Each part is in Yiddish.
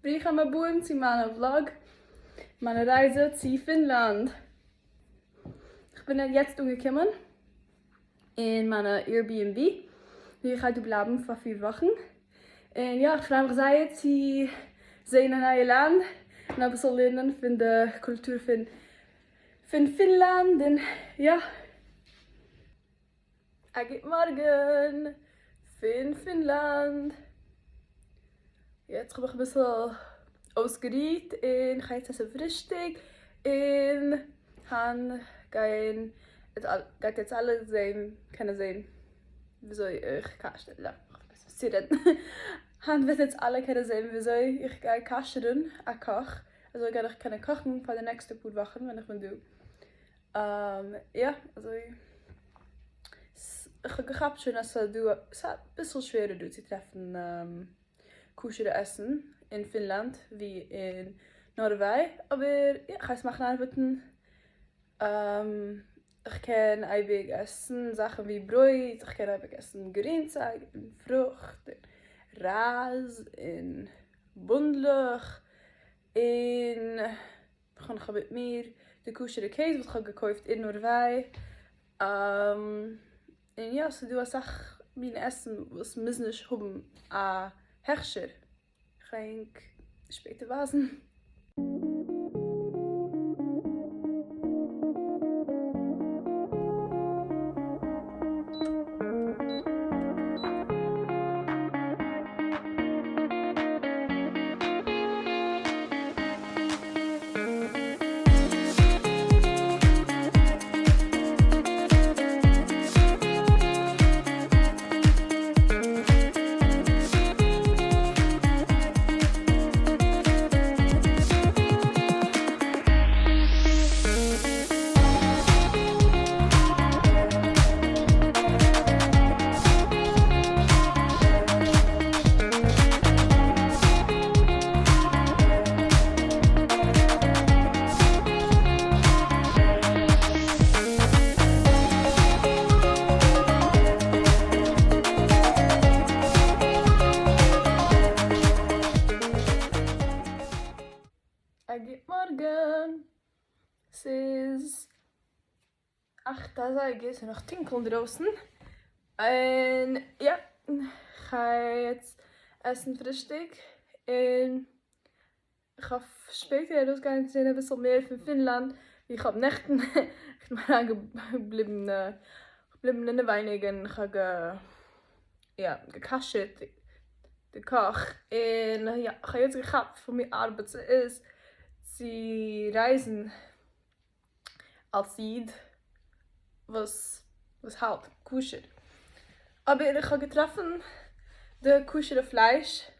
ברוכים הבאים צו מיינע vlog, מיינע רייזע צו פינלאנד. איך בין יעצט אנגעקומען אין מיינע Airbnb ווי איך גיי דא בלייבן פאר פיר וואכן, און יא איך פריי מיך זייער צו זען א נייע לאנד און אביסל לערנען פון די קולטור פון פון פינלאנד און יא. א גוט מארגן פון פינלאנד. יעצט האב איך אביסל אויסגערוהט און כ'גיי יעצט עסן פרישטאג און היינט גייען גייט יעצט אלע זעהן קענען זעהן וויאזוי איך כשר'ן לא כ'האב פארגעסן וואס צו רעדן היינט וועט יעצט אלע קענען זעהן וויאזוי איך גיי כשר'ן א קאך אזוי גיי איך קענען קאכן פאר די נעקסטע פאר וואכן ווען איך בין דא. יא, אזוי איך האב געכאפט שוין אז ס'איז דא, ס'איז אביסל שווערער דא צו טרעפן כשר'ע עסן אין פינלאנד ווי אין נארוועי, אבער יא, כ'גיי עס מאכן ארבעטן, איך קען אייביג עסן זאכן ווי ברויט, איך קען אייביג עסן גרינצייג און פרוכט און רייז און בונדלעך און. כ'האב נאך מיט מיר די כשר'ע קעז וואס כ'האב געקויפט אין נארוועי, און יא ס'איז דא אסאך מינע עסן וואס מוז נישט האבן א הכשר, כ'גיי ענק שפעטער ווייזן. א גוט מארגן, ס'איז אכט אזייגער, ס'איז נאך טונקל אינדרויסן, און יא, כ'גיי יעצט עסן פרישטאג, און כ'האף שפעטער ארויסגיין צו זען אביסל מער פון פינלאנד, ווי כ'האב נעכטן, כ'בין אריינגעבליבן געבליבן אינעווייניג און כ'האב יא גע'כשר'ט די קאך, און יא, כ'האב יעצט געכאפט פון ווי ארבעט ס'איז צו רייזן. אלס איד וואס וואס האלט כשר, אבער איך האב געטראפן די כשר'ע פלייש,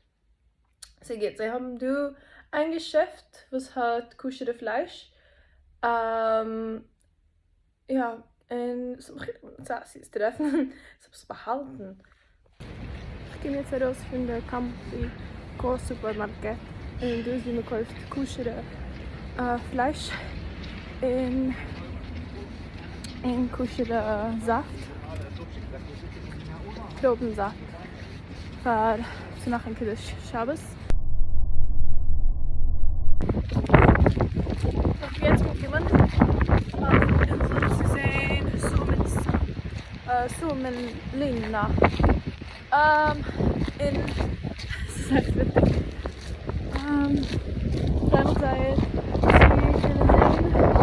ס'גוט, זיי האבן דא איין געשעפט וואס האט כשר'ע פלייש, יא, און ס'האט מיך גענומען צייט צו עס טרעפן, ס'האט עפעס באהאלטן. כ'קום יעצט ארויס פון די קאמפי קא סופערמארקעט און דא איז ווי מ'קויפט כשר'ע פלייש און און כשר'ע זאפט, טרויבן זאפט פאר צו מאכן קידוש שבת. כ'בין יעצט אנגעקומען אויפן אינזל צו זעהן Suomenlinna. און ס'איז זייער ווינטיג. כ'פריי מיך זייער צו קענען זעהן און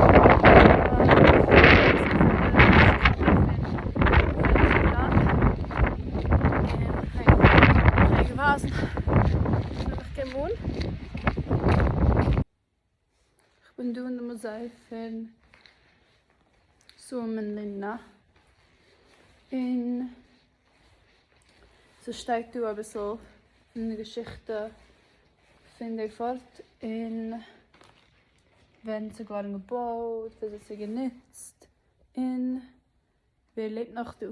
כ'גיי ווייזן ווען איך קום אן. כ'בין דא אין די מוזיי פון Suomenlinna און ס'שטייט דא אביסל פון די געשיכטע פון די פארט און ווען ס'איז געווארן געבויט, וויאזוי ס'איז גענוצט און ווער לעבט נאך דא.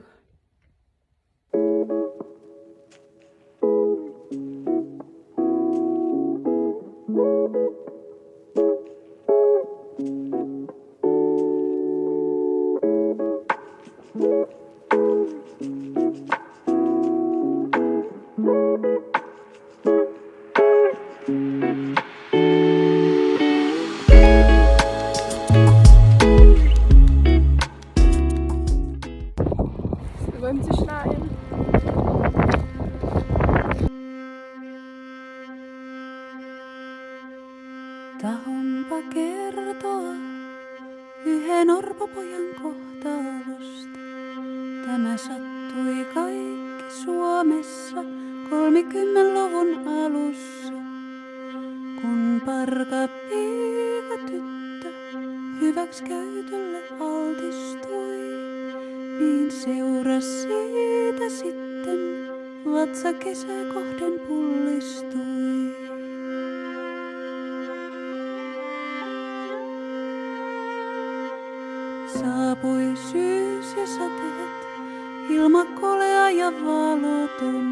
Tahonpa kertoa yhden orpopojan kohtalosta. Tämä sattui kaikki Suomessa 30-luvun alussa, kun parka piika tyttö hyväksikäytölle altistui, niin seurasi siitä sitten vatsa kesää kohden pullistui. Saapui syys ja sateet, ilma kolea ja valoton.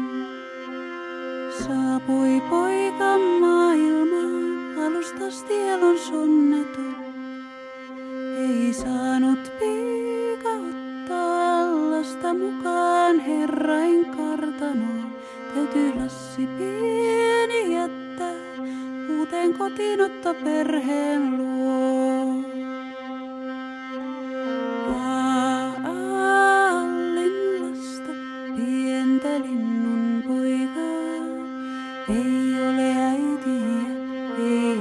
Saapui poika maailmaan, alusta asti elon sonneton. Ei saanut piika ottaa lasta mukaan herrain kartanoon. Täytyy lassi pieni jättää uuteen kotiinotto perheen luo. Aallin lasta, pientä linnun poikaa, ei ole äitiä, ei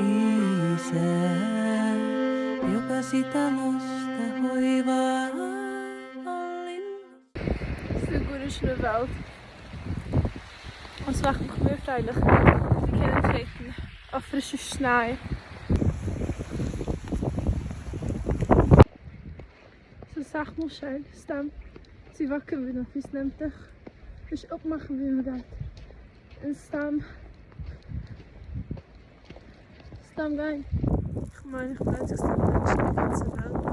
isää, joka sitä lasta hoivaa. Allin ס'איז דא גארנישט אין די וועלט וואס מאכט מיך מער פרייליך ווי קענען טרעטן אויף פרישע שניי. ס'איז אסאך מאל שיין סתם צו וואקן ווי דיין פיס נעמט דיך, נישט אפמאכן ווי מ'גייט, און סתם סתם גיין. איך מיין איך בין די איינציגסטע מענטש אין די גאנצע וועלט.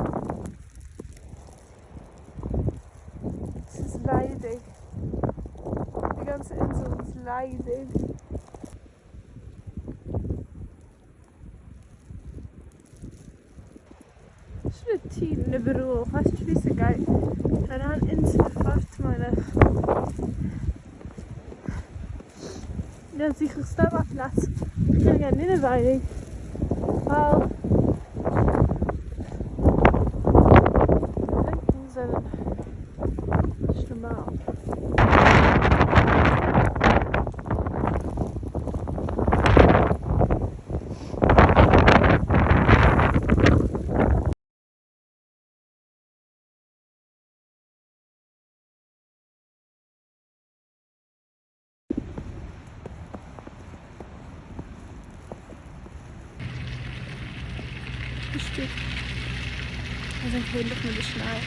ס'איז ליידיג. די גאנצע אינזל איז ליידיג. שוין טירן איבעראל, איך ווייס נישט ווי ס'גייט אריין אין צו די פארט מיין איך. יעצט זוך איך סתם א פלאץ איך קען גיין אינעווייניג ווייל די ווינטן זענען נישט נארמאל. די שטאט איז אינטערליך מיט די שניי.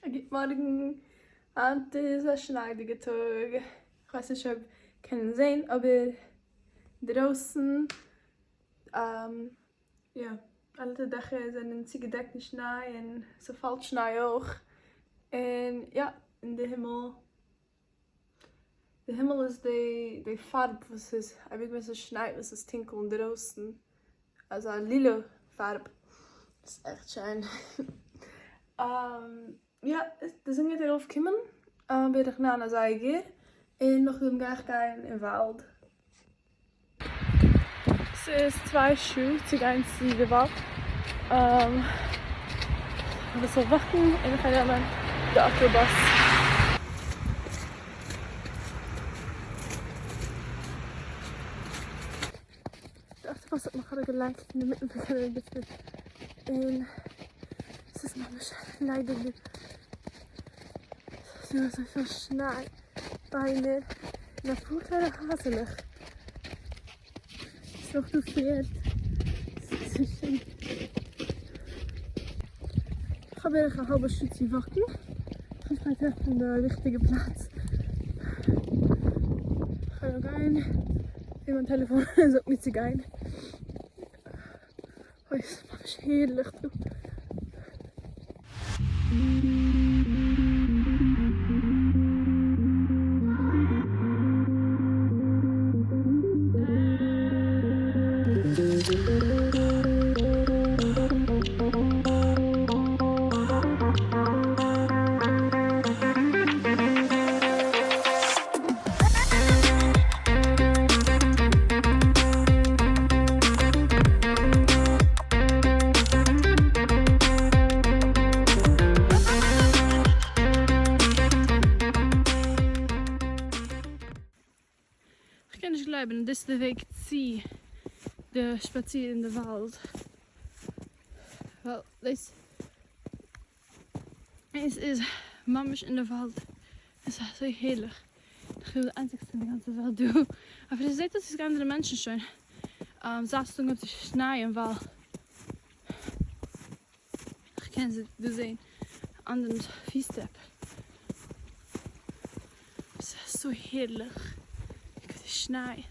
א גוט מארגן, היינט איז א שניידיגע טאג, כ'ווייס נישט אויב קענען זעהן אבער אינדרויסן יא אלע די דעכער זענען צוגעדעקט מיט שניי און ס'פאלט שניי אויך, און יא און די הימל די הימל איז די די פארב וואס איז אייביג ווען ס'שנייט ווען ס'איז טונקל אינדרויסן אזא לילא פארב ס'איז עכט שיין. יא די זון גייט ארויף קומען בערך ניין אזייגער און נאכדעם גיי איך גיין אין וואלד. ס'איז 2 שעה צו גיין צו די וואלד, אביסל וואקן און איך גיי נעמען די אוטובוס. איך האב געלייגט אינמיטן פון קענען ביסל און ס'איז ממש ליידיג דא. ס'איז דא אזויפיל שניי, ביימער, און אפאר קליינע הייזעלעך. ס'איז אויך דא פערד. ס'איז אזוי שיין. כ'האב בערך א האלבע שעה צו וואקן. כ'האף כ'גיי טרעפן די ריכטיגע פלאץ. כ'גיי גיין ווי מיין טעלעפאן זאגט מיר צו גיין. אוי ס'איז ממש הערליך דא. כ'קען נישט גלייבן אז דאס איז די וועג צו די שפאציר אין די וואלד, ווייל דאס עס איז ממש אין די וואלד, עס איז אזוי הערליך, איך בין די איינציגסטע אין די גאנצע וועלט דא, אבער עס זעט אויס ווי אנדערע מענטשן שוין זייט עס האט אנגעהויבן צו שנייען ווייל איך קען דא זען אנדערע פיס טרעפ, עס איז אזוי הערליך, די שניי.